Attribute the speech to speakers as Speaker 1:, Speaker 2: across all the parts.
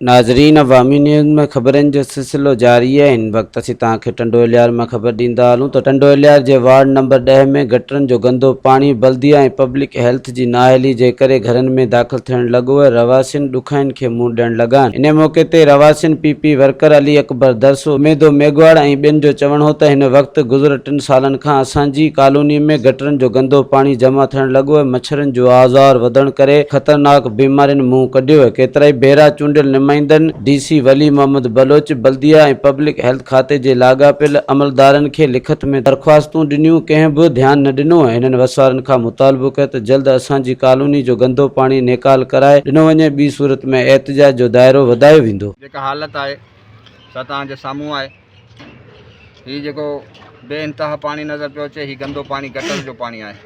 Speaker 1: ناظرين عوامي نيوز ۾ خبرن جو سلسلو جاري آهي هن وقت اسين توهان کي ٽنڊو الهيار مان خبر ڏيندا هلون ته ٽنڊو الهيار جي وارڊ نمبر ڏهه ۾ گٽرن جو گندو پاڻي بلديه ۽ پبلڪ هيلٿ جي نااهلي جي ڪري گهرن ۾ داخل ٿيڻ لڳو ۽ رهواسين ڏکائين کي منهن ڏيڻ لڳا آهن انهي موقعي تي رهواسين P P worker Ali Akbar Dars Umedo Meghwar ۽ ٻين جو چوڻ هو ته هن وقت گذريل ٽن سالن کان اسان جي ڪالوني ۾ گٽرن جو گندو پاڻي جمع ٿيڻ لڳو ۽ مڇرن جو آزار وڌڻ ڪري خطرناڪ بيمارين منهن ڪڍيو ۽ ڪيترائي ڀيرا چونڊيل نمائندن D C Wali Muhammad Baloch, Baldia ۽ public health کاتي جي لاڳاپيل عملدارن کي لکت ۾ درخواستون ڏنيون ڪنهن به ڌيان نه ڏنو ۽ هنن وسوارن کان مطالبو ڪيو ته جلد اسان جي ڪالوني جو گندو پاڻي نيڪال ڪرائي ڏنو وڃي ٻي صورت ۾ احتجاج جو دائرو وڌايو ويندو.
Speaker 2: جيڪا حالت آهي سا توهان جي سامهون آهي. هي جيڪو بي انتها پاڻي نظر پيو اچي هي گندو پاڻي گٽر جو پاڻي آهي.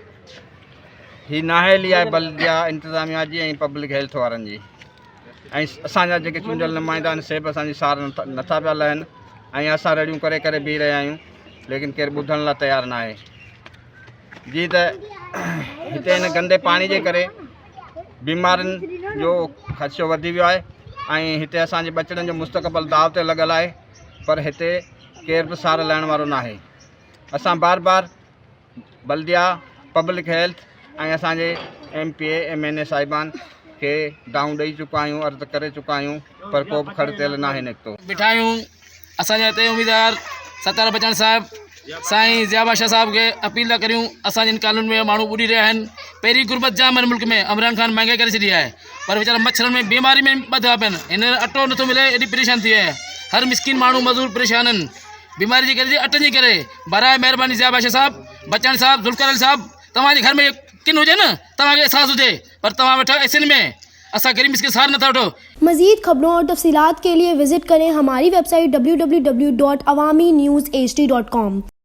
Speaker 2: هي نااهلي آهي بلديا انتظاميا جي ۽ پبلڪ هيلٿ وارن جي ۽ اسان جا جيڪي چونڊيل نمائندا آهن سي به اسان جي سار نٿا پيا لهن ۽ اسان رڙيون ڪري ڪري بيهي رهيا آهيون ليڪن ڪير ٻڌڻ لاء تيار ناهي جي ته هتي هن گندي پاڻي جي ڪري بيمارين جو خدشو وڌي ويو آهي ۽ هتي اسان جي ٻچڙن جو مستقبل داء تي لڳل آهي پر هتي ڪير به سار لهڻ وارو ناهي اسان بار بار بلديا، پبلڪ هيلٿ ۽ اسان جي M P A, M N A صاحبان کي دانهون ڏئي چڪا آهيون، عرض ڪري چڪا آهيون پر ڪو به کڙ تيل ناهي نڪتو.
Speaker 3: بيٺا آهيون اسان جا هتي اميدوار ستار بچاڻي صاحب سائين ضياء بادشاهه صاحب کي اپيل ٿا ڪريون اسان جي هن ڪالوني ۾ ماڻهو ٻڏي رهيا آهن پهرين غربت جام آهن ملڪ ۾ عمران خان مهانگائي ڪري ڇڏي آهي پر ويچارا مڇرن ۾ بيماري ۾ ٻڌا پيا آهن هن اٽو نٿو ملي ايڏي پريشان ٿي ويا آهن هر مسڪين ماڻهو مزور پريشان آهن بيماري جي ڪري اٽن جي ڪري براء مهرباني ضياء بادشاهه صاحب بچاڻي صاحب ذوالفقار علي صاحب توهان جي گهر ۾ ڪن هجي نه توهان کي احساس هجي پر توهان ويٺا ايسين ۾ اسان غريب مسڪين سار نٿا وٺو.
Speaker 4: مزيد خبرون اور تفصيلات کے لئے وزٽ ڪرين ھماري web site www.awamiNewsHD.com.